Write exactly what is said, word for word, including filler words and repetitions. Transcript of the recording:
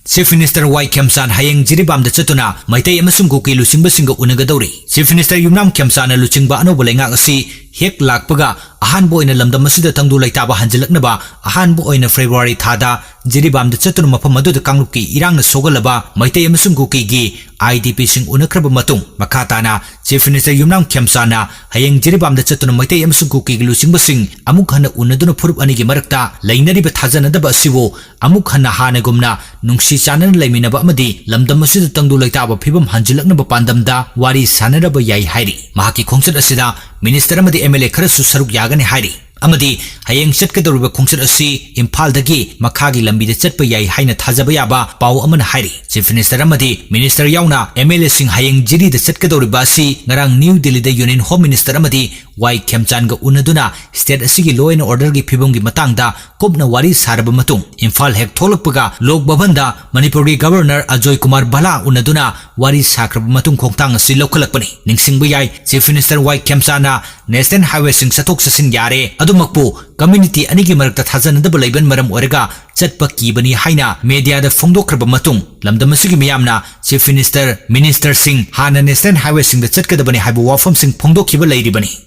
Chief Minister ꯋꯥꯏ ꯈꯦꯝꯆꯥꯟ ꯍꯌꯦꯡ ꯖꯤꯔꯤꯕꯥꯝꯗ ꯆꯠꯇꯨꯅ ꯃꯩꯇꯩ ꯑꯃꯁꯨꯡ ꯀꯨꯀꯤ ꯂꯨꯆꯤꯡꯕꯁꯤꯡꯒ ꯎꯅꯒꯗꯧꯔꯤ꯫ Chief Minister ꯌꯨꯝꯅꯥꯝ ꯈꯦꯝꯆꯥꯟꯅ ꯂꯨꯆꯤꯡꯕ ꯑꯅꯧꯕ ꯂꯩꯉꯥꯛ ꯑꯁꯤ ꯍꯦꯛ ꯂꯥꯛꯄꯒ ꯑꯍꯥꯟꯕ ꯑꯣꯏꯅ ꯂꯝꯗꯝ ꯑꯁꯤꯗ ꯇꯪꯗꯨ ꯂꯩꯇꯥꯕ ꯍꯟꯖꯤꯜꯂꯛꯅꯕ ꯑꯍꯥꯟꯕ ꯑꯣꯏꯅ February ꯊꯥꯗ ꯖꯤꯔꯤꯕꯥꯝꯗ ꯆꯠꯇꯨꯅ ꯃꯐꯝ ꯑꯗꯨꯗ ꯀꯥꯡꯂꯨꯞꯀꯤ ꯏꯔꯥꯡꯅ ꯁꯣꯛꯍꯜꯂꯕ ꯃꯩꯇꯩ ꯑꯃꯁꯨꯡ ꯀꯨꯀꯤꯒꯤ IDPꯁꯤꯡ ꯎꯅꯈ꯭ꯔꯕ ꯃꯇꯨꯡ, ꯃꯈꯥ ꯇꯥꯅ Chief Minister ꯌꯨꯝꯅꯥꯝ ꯈꯦꯝꯆꯥꯟꯅ ꯍꯌꯦꯡ ꯖꯤꯔꯤꯕꯥꯝꯗ ꯆꯠꯇꯨꯅ ꯃꯩꯇꯩ ꯑꯃꯁꯨꯡ ꯀꯨꯀꯤꯒꯤ ꯂꯨꯆꯤꯡꯕꯁꯤꯡ ꯑꯃꯨꯛ ꯍꯟꯅ ꯎꯅꯗꯨꯅ ꯐꯨꯔꯨꯞ ꯑꯅꯤꯒꯤ ꯃꯔꯛꯇ ꯂꯩꯅꯔꯤꯕ ꯊꯥꯖꯅꯗꯕ ꯑꯁꯤꯕꯨ ꯑꯃꯨꯛ ꯍꯟꯅ ꯍꯥꯟꯅꯒꯨꯝꯅ ꯅꯨꯡꯁꯤ ꯆꯥꯟꯅꯅ ꯂꯩꯃꯤꯟꯅꯕ ꯑꯃꯗꯤ ꯂꯝꯗꯝ ꯑꯁꯤꯗ ꯇꯪꯗꯨ ꯂꯩꯇꯥꯕ ꯐꯤꯕꯝ ꯍꯟꯖꯤꯜꯂꯛꯅꯕ ꯄꯥꯟꯗꯝꯗ ꯋꯥꯔꯤ ꯁꯥꯟꯅꯔꯕ ꯌꯥꯏ ꯍꯥꯏꯔꯤ꯫ ꯃꯍꯥꯛꯀꯤ ꯈꯣꯡꯆꯠ ꯑꯁꯤꯗ Minister ꯑꯃꯗꯤ MLA ꯈꯔꯁꯨ ꯁꯔꯨꯛ ꯌꯥꯒꯅꯤ ꯍꯥꯏꯔꯤ꯫ ꯑꯃꯗꯤ ꯍꯌꯦꯡ ꯆꯠꯀꯗꯧꯔꯤꯕ ꯈꯣꯡꯆꯠ ꯑꯁꯤ ꯏꯝꯐꯥꯜꯗꯒꯤ ꯃꯈꯥꯒꯤ ꯂꯝꯕꯤꯗ ꯆꯠꯄ ꯌꯥꯏ ꯍꯥꯏꯅ ꯊꯥꯖꯕ ꯌꯥꯕ ꯄꯥꯎ ꯑꯃꯅ ꯍꯥꯏꯔꯤ꯫ Chief Minister ꯑꯃꯗꯤ Minister ꯌꯥꯎꯅ MLAꯁꯤꯡ ꯍꯌꯦꯡ ꯖꯤꯔꯤꯗ ꯆꯠꯀꯗꯧꯔꯤꯕ ꯑꯁꯤ ꯉꯔꯥꯡ ꯅ꯭ꯌꯨ ꯗꯤꯜꯂꯤꯗ Union Home Minister ꯑꯃꯗꯤ ꯋꯥꯏ ꯈꯦꯝꯆꯥꯟꯒ ꯎꯅꯗꯨꯅ state ꯑꯁꯤꯒꯤ law and orderꯒꯤ ꯐꯤꯕꯝꯒꯤ ꯃꯇꯥꯡꯗ ꯀꯨꯞꯅ ꯋꯥꯔꯤ ꯁꯥꯔꯕ ꯃꯇꯨꯡ, ꯏꯝꯐꯥꯜ ꯍꯦꯛ ꯊꯣꯛꯂꯛꯄꯒ ꯂꯣꯛ ꯚꯕꯟꯗ ꯃꯅꯤꯄꯨꯔꯒꯤ Governor ꯑꯖꯣꯏ ꯀꯨꯃꯥꯔ ꯚꯜꯂꯥ ꯎꯅꯗꯨꯅ ꯋꯥꯔꯤ ꯁꯥꯈ꯭ꯔꯕ ꯃꯇꯨꯡ ꯈꯣꯡꯊꯥꯡ ꯑꯁꯤ ꯂꯧꯈꯠꯂꯛꯄꯅꯤ꯫ ꯅꯤꯡꯁꯤꯡꯕ ꯌꯥꯏ, Chief Minister ꯋꯥꯏ ꯈꯦꯝꯆꯥꯟꯅ national highwayꯁꯤꯡ ꯆꯠꯊꯣꯛ ꯆꯠꯁꯤꯟ ꯌꯥꯔꯦ, ꯑꯗꯨꯃꯛꯄꯨ community ꯑꯅꯤꯒꯤ ꯃꯔꯛꯇ ꯊꯥꯖꯅꯗꯕ ꯂꯩꯕꯅ ꯃꯔꯝ ꯑꯣꯏꯔꯒ ꯆꯠꯄ ꯀꯤꯕꯅꯤ ꯍꯥꯏꯅ mediaꯗ ꯐꯣꯡꯗꯣꯛꯈ꯭ꯔꯕ ꯃꯇꯨꯡ, ꯂꯝꯗꯝ ꯑꯁꯤꯒꯤ ꯃꯤꯌꯥꯝꯅ Chief Minister, Ministerꯁꯤꯡ ꯍꯥꯟꯅ national highwayꯁꯤꯡꯗ ꯆꯠꯀꯗꯕꯅꯤ ꯍꯥꯏꯕ ꯋꯥꯐꯝꯁꯤꯡ ꯐꯣꯡꯗꯣꯛꯈꯤꯕ ꯂꯩꯔꯤꯕꯅꯤ꯫